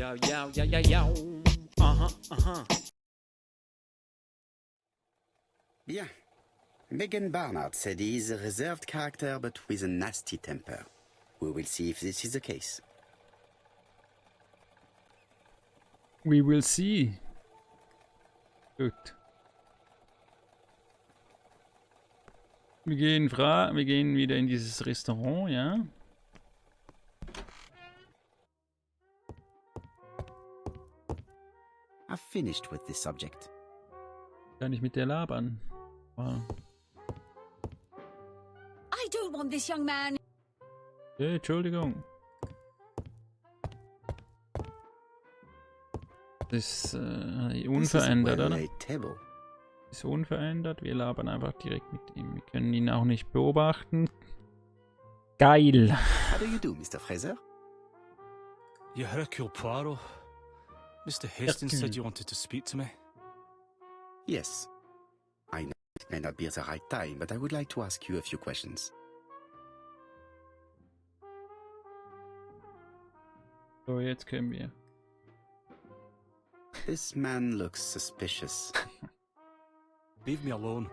Yo, yo, yo, yo, yo. Bien. Megan Barnard said he is a reserved character but with a nasty temper. We will see if this is the case. We will see. Gut. Wir gehen wieder in dieses Restaurant, ja. I've finished with this subject. Kann ich mit der labern? Wow. I don't want this young man. Hey, Entschuldigung. Das ist unverändert, oder? Ist unverändert. Wir labern einfach direkt mit ihm. Wir können ihn auch nicht beobachten. Geil. How do you do, Mr. Fraser? You Hercule Poirot. Mr. Hastings said you wanted to speak to me. Yes. I know it may not be the right time, but I would like to ask you a few questions. So, jetzt können wir. This man looks suspicious. Leave me alone.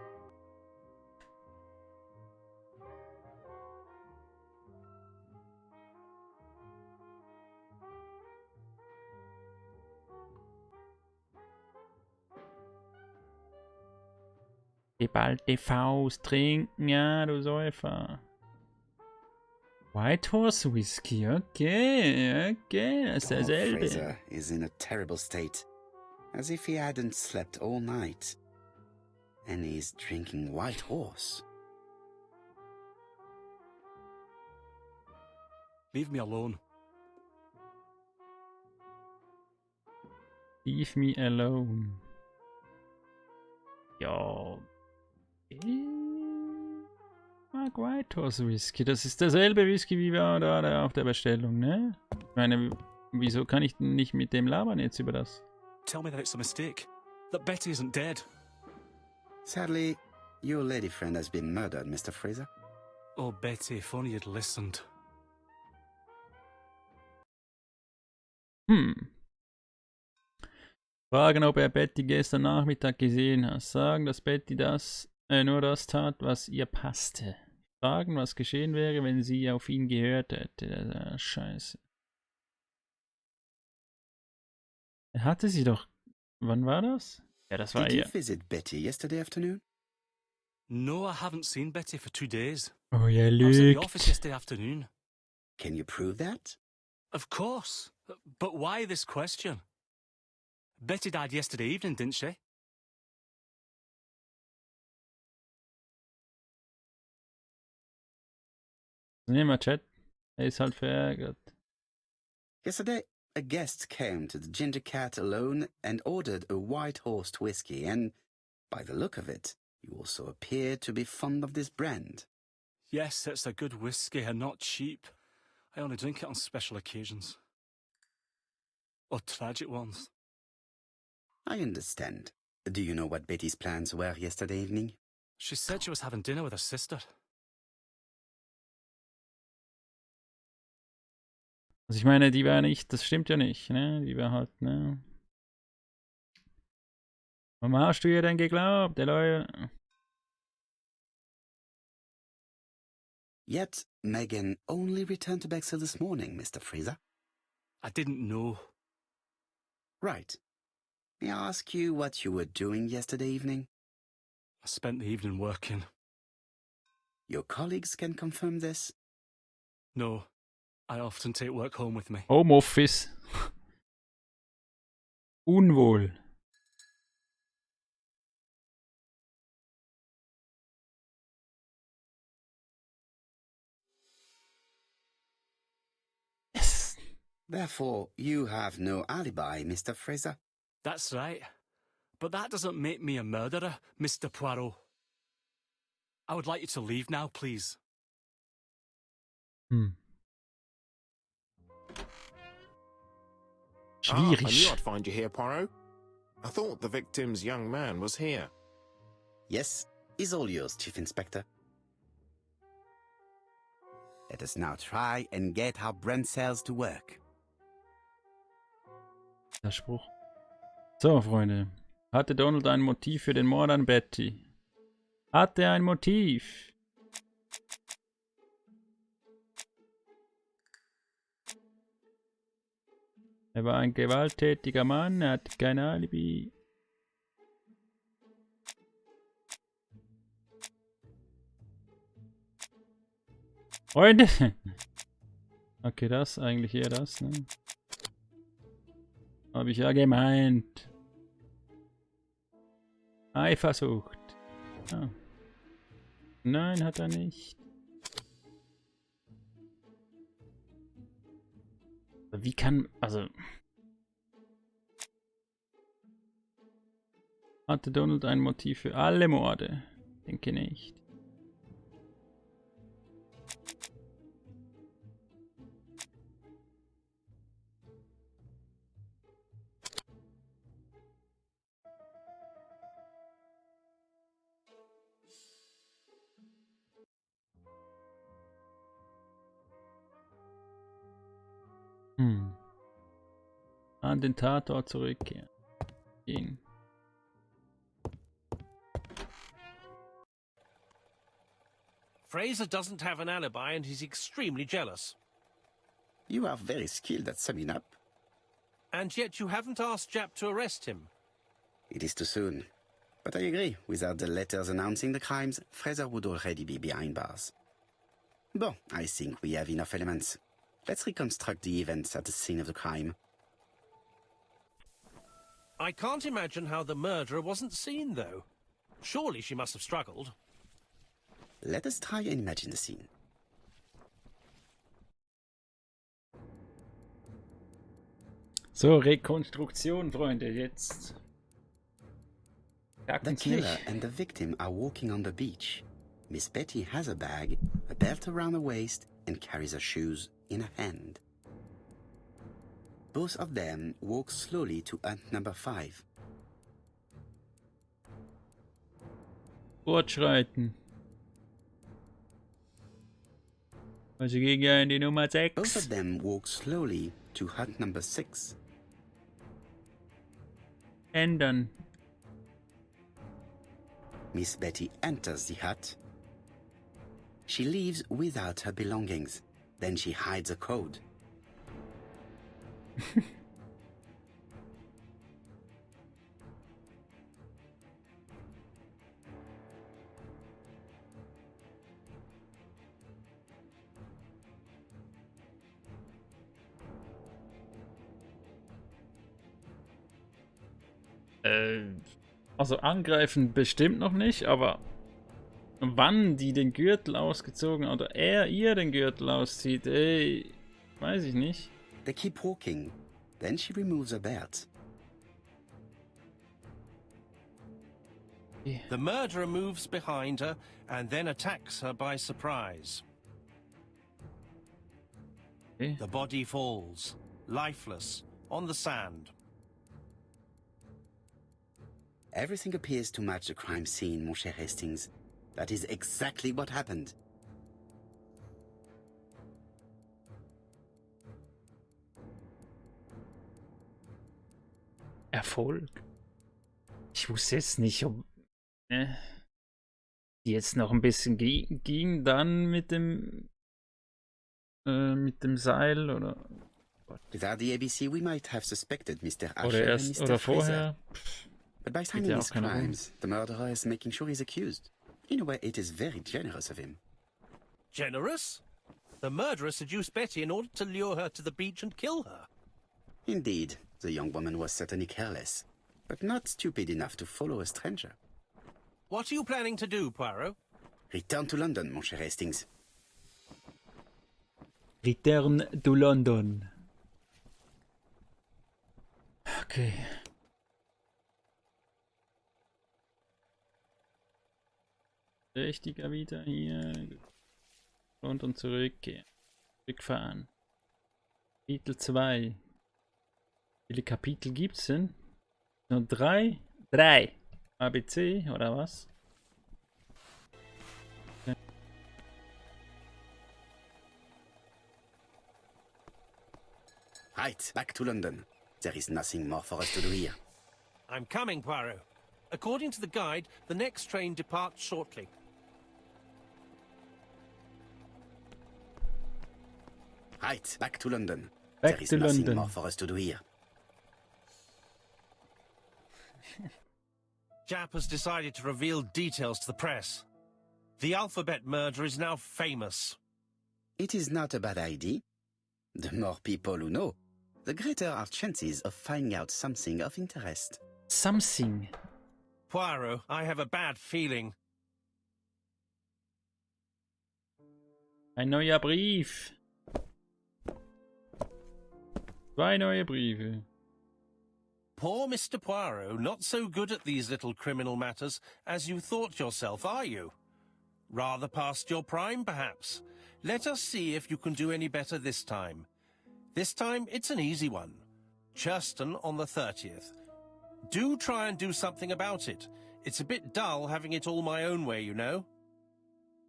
Geballte Faust, trinken, ja, du Säufer. White Horse Whisky, okay, das ist derselbe. Fraser is in a terrible state, as if he hadn't slept all night. And he's drinking White Horse. Leave me alone. Leave me alone. Ja. Mag White Horse Whisky. Das ist derselbe Whisky wie wir da auf der Bestellung, ne? Ich meine, wieso kann ich nicht mit dem labern jetzt über das? Tell me that it's a mistake. That Betty isn't dead. Sadly, your lady friend has been murdered, Mr. Fraser. Oh, Betty, if only you'd listened. Fragen, ob er Betty gestern Nachmittag gesehen hat. Sagen, dass Betty nur das tat, was ihr passte. Fragen, was geschehen wäre, wenn sie auf ihn gehört hätte. Scheiße. Er hatte sie doch. Wann war das? Ja, das war Did you ja. visit Betty yesterday afternoon? No, I haven't seen Betty for 2 days. Oh, er I was at the office lügt. yesterday afternoon. Can you prove that? Of course. But why this question? Betty died yesterday evening, didn't she? Nehmen wir Chat. Er ist halt verärgert. Yesterday, a guest came to the Ginger Cat alone and ordered a White Horse whiskey, and by the look of it, you also appear to be fond of this brand. Yes, it's a good whiskey and not cheap. I only drink it on special occasions. Or tragic ones. I understand. Do you know what Betty's plans were yesterday evening? She said she was having dinner with her sister. Also ich meine, die war nicht, das stimmt ja nicht, ne? Die war halt, ne? Warum hast du ihr denn geglaubt, Leute? Yet, Megan only returned to Bexhill this morning, Mr. Fraser. I didn't know. Right. May I ask you what you were doing yesterday evening? I spent the evening working. Your colleagues can confirm this? No, I often take work home with me. Homeoffice. Unwohl. Yes. Therefore, you have no alibi, Mr. Fraser. That's right. But that doesn't make me a murderer, Mr. Poirot. I would like you to leave now, please. I knew Schwierig. I'd find you here, Poirot. I thought the victim's young man was here. Yes, is all yours, Chief Inspector. Let us now try and get our brain cells to work. Der Spruch. So, Freunde. Hatte Donald ein Motiv für den Mord an Betty? Hatte er ein Motiv? Er war ein gewalttätiger Mann, er hatte kein Alibi. Freunde! Okay, das eigentlich eher das, ne? Habe ich ja gemeint. Eifersucht. Ah. Nein, hat er nicht. Wie kann... Also... Hatte Donald ein Motiv für alle Morde? Denke nicht. An den Tatort zurückkehren. Gehen. Fraser doesn't have an alibi and he's extremely jealous. You are very skilled at summing up. And yet you haven't asked Jap to arrest him. It is too soon. But I agree, without the letters announcing the crimes, Fraser would already be behind bars. Bon, I think we have enough elements. Let's reconstruct the events at the scene of the crime. I can't imagine how the murderer wasn't seen, though. Surely she must have struggled. Let us try and imagine the scene. So, Rekonstruktion, Freunde, jetzt. The killer and the victim are walking on the beach. Miss Betty has a bag, a belt around her waist, and carries her shoes in her hand. Both of them walk slowly to hut number 5. Fortschreiten. Also gehen wir in die Nummer Both of 6. them walk slowly to hut number 6. Ändern. Miss Betty enters the hut. She leaves without her belongings. Then she hides a code. Also angreifen bestimmt noch nicht, aber wann die den Gürtel ausgezogen oder ihr den Gürtel auszieht, ey, weiß ich nicht. They keep walking. Then she removes her belt. The murderer moves behind her and then attacks her by surprise. Okay. The body falls, lifeless, on the sand. Everything appears to match the crime scene, mon cher Hastings. That is exactly what happened. Erfolg. Ich wusste jetzt nicht, ob die jetzt noch ein bisschen ging dann mit dem Seil oder Without the ABC, we might have suspected Mr. oder Usher and erst Mr. oder Fraser. vorher. But by ja signing auch his keine Ahnung. crimes, the murderer is making sure he's accused. In a way, it is very generous of him. Generous? The murderer seduced Betty in order to lure her to the beach and kill her. Indeed, the young woman was certainly careless, but not stupid enough to follow a stranger. What are you planning to do, Poirot? Return to London, mon cher Hastings. Return to London. Okay. Richtiger wieder hier. Und zurückgehen. Rückfahren. Kapitel 2. Wie viele Kapitel gibt's denn? Nur 3? 3. ABC oder was? Right, back to London. There is nothing more for us to do here. I'm coming, Poirot. According to the guide, the next train departs shortly. Right, back to London. Back there is to nothing London. more for us to do here. Jap has decided to reveal details to the press. The alphabet murder is now famous. It is not a bad idea. The more people who know, the greater our chances of finding out something of interest. Something. Poirot, I have a bad feeling. Ein neuer Brief. 2 neue Briefe. Poor Mr. Poirot, not so good at these little criminal matters as you thought yourself, are you? Rather past your prime, perhaps. Let us see if you can do any better this time. This time, it's an easy one. Churston on the 30th. Do try and do something about it. It's a bit dull having it all my own way, you know.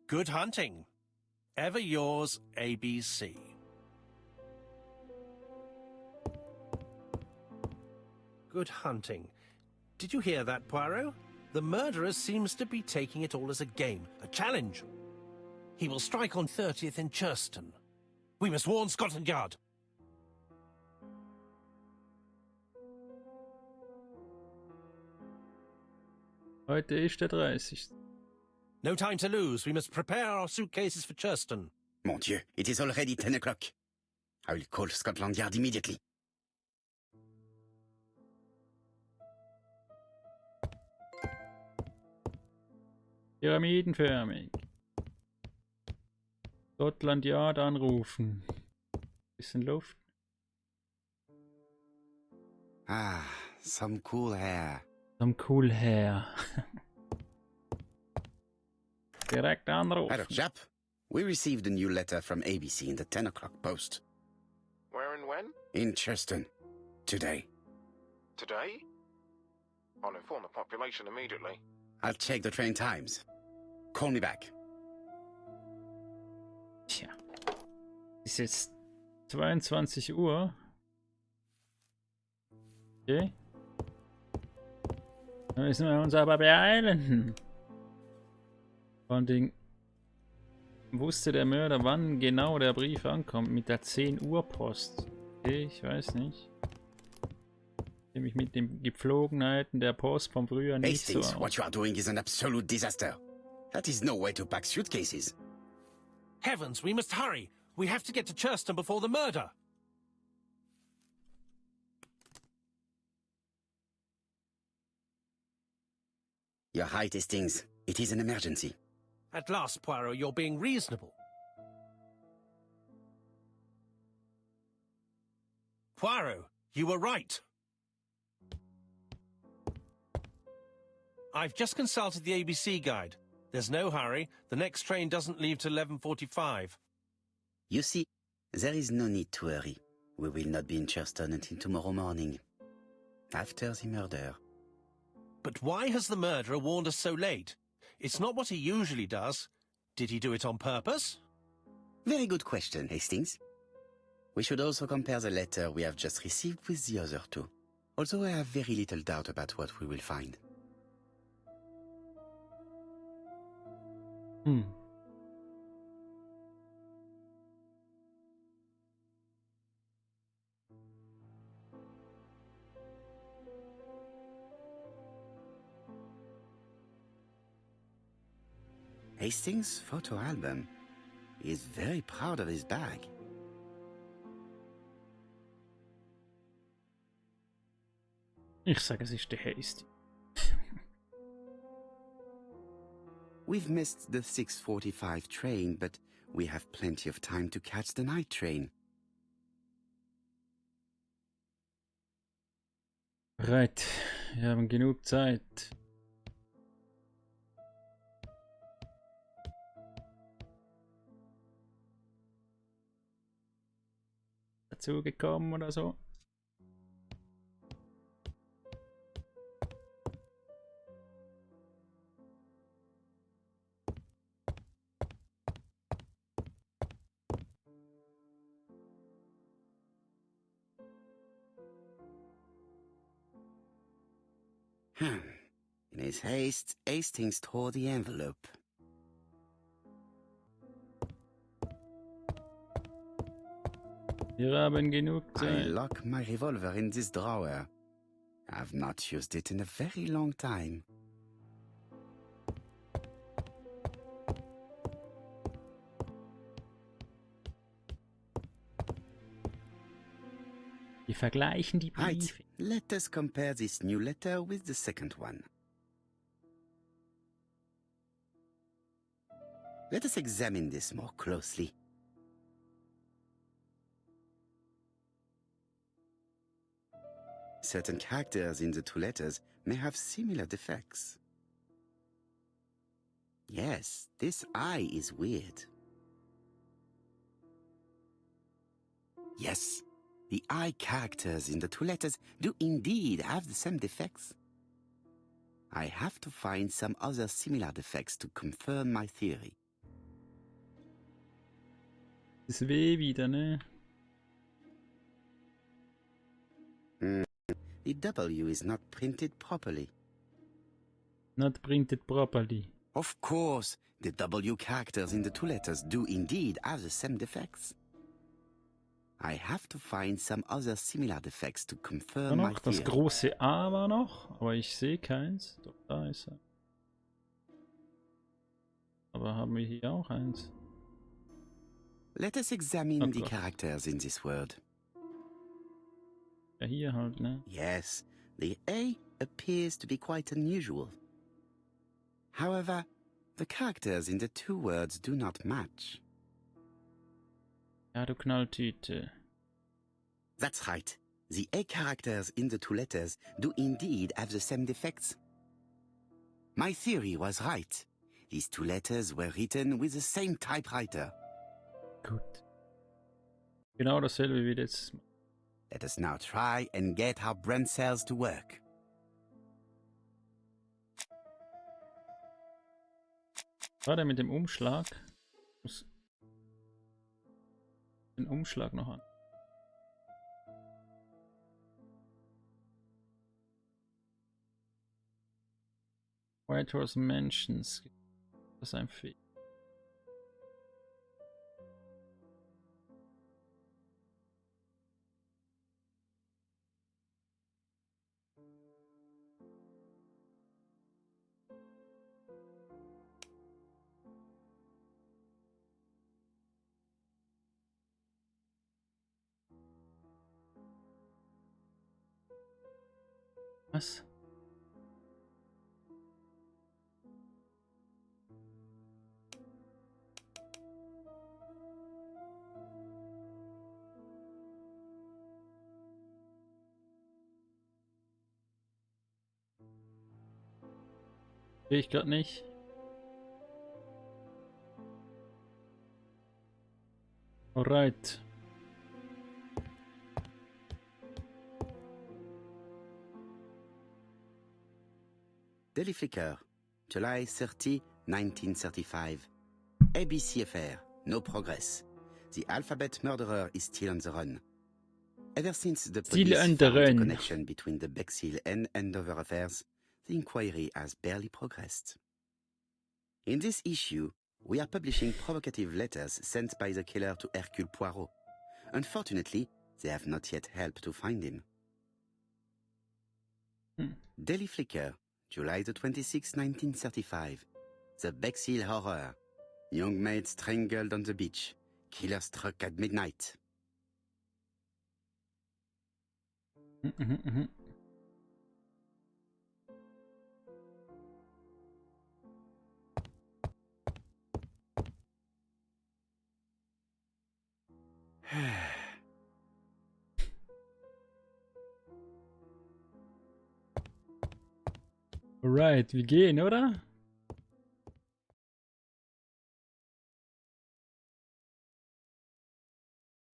Good hunting. Ever yours, ABC. Good hunting. Did you hear that, Poirot? The murderer seems to be taking it all as a game, a challenge. He will strike on 30th in Churston. We must warn Scotland Yard. Heute ist der 30. No time to lose. We must prepare our suitcases for Churston. Mon Dieu, it is already 10 o'clock. I will call Scotland Yard immediately. Pyramidenförmig. Scotland Yard anrufen. Bisschen Luft. Ah, some cool hair. Some cool hair. Direkt anrufen. Hello, chap. We received a new letter from ABC in the 10 o'clock post. Where and when? In Churston. Today. Today? I'll inform the population immediately. I'll check the train times. Call me back. Tja. Ist jetzt 22 Uhr. Okay. Da müssen wir uns aber beeilen. Vor allen Dingen wusste der Mörder, wann genau der Brief ankommt. Mit der 10 Uhr Post. Okay, ich weiß nicht. Nämlich mit den Gepflogenheiten der Post vom Frühjahr nicht so Hastings, aus. what you are doing is an absolute disaster. That is no way to pack suitcases. Heavens, we must hurry. We have to get to Churston before the murder. You're right, Hastings. It is an emergency. At last, Poirot, you're being reasonable. Poirot, you were right. I've just consulted the ABC guide. There's no hurry. The next train doesn't leave till 11:45. You see, there is no need to hurry. We will not be in Churston until tomorrow morning. After the murder. But why has the murderer warned us so late? It's not what he usually does. Did he do it on purpose? Very good question, Hastings. We should also compare the letter we have just received with the other two. Although I have very little doubt about what we will find. Hastings' photo album. He is very proud of his bag. Ich sage, es ist der Hasty. We've missed the 6:45 train, but we have plenty of time to catch the night train. Right, wir haben genug Zeit. Dazu gekommen oder so. In his haste, Hastings tore the envelope. Wir haben genug I Zeit. lock my revolver in this drawer. I've not used it in a very long time. Wir vergleichen die Right, Briefe. let us compare this new letter with the second one. Let us examine this more closely. Certain characters in the two letters may have similar defects. Yes, this I is weird. Yes, the I characters in the two letters do indeed have the same defects. I have to find some other similar defects to confirm my theory. Das W wieder, ne? The W is not printed properly. Not printed properly. Of course, the W characters in the two letters do indeed have the same defects. I have to find some other similar defects to War confirm my noch, das theory. große A war noch, aber ich sehe keins. Doch, da ist er. Aber haben wir hier auch eins? Let us examine Oh the Gott. characters in this word. Ja, hier halt, ne? Yes, the A appears to be quite unusual. However, the characters in the two words do not match. Ja, du Knalltüte. That's right. The A characters in the two letters do indeed have the same defects. My theory was right. These two letters were written with the same typewriter. Gut. Genau dasselbe wie letztes Mal. Let us now try and get our brain cells to work. War der mit dem Umschlag? Muss den Umschlag noch an. White Horse Mansions. Das ist ein Fehler. Was? Sehe ich gerade nicht. Alright. Daily Flicker, July 30, 1935. ABC affair, no progress. The alphabet murderer is still on the run. Ever since the Still police on found the the run. connection between the Bexhill and Andover affairs, the inquiry has barely progressed. In this issue, we are publishing provocative letters sent by the killer to Hercule Poirot. Unfortunately, they have not yet helped to find him. Daily Flicker, July the 26th, 1935. The Bexhill Horror. Young maid strangled on the beach. Killer struck at midnight. Alright, wir gehen, oder?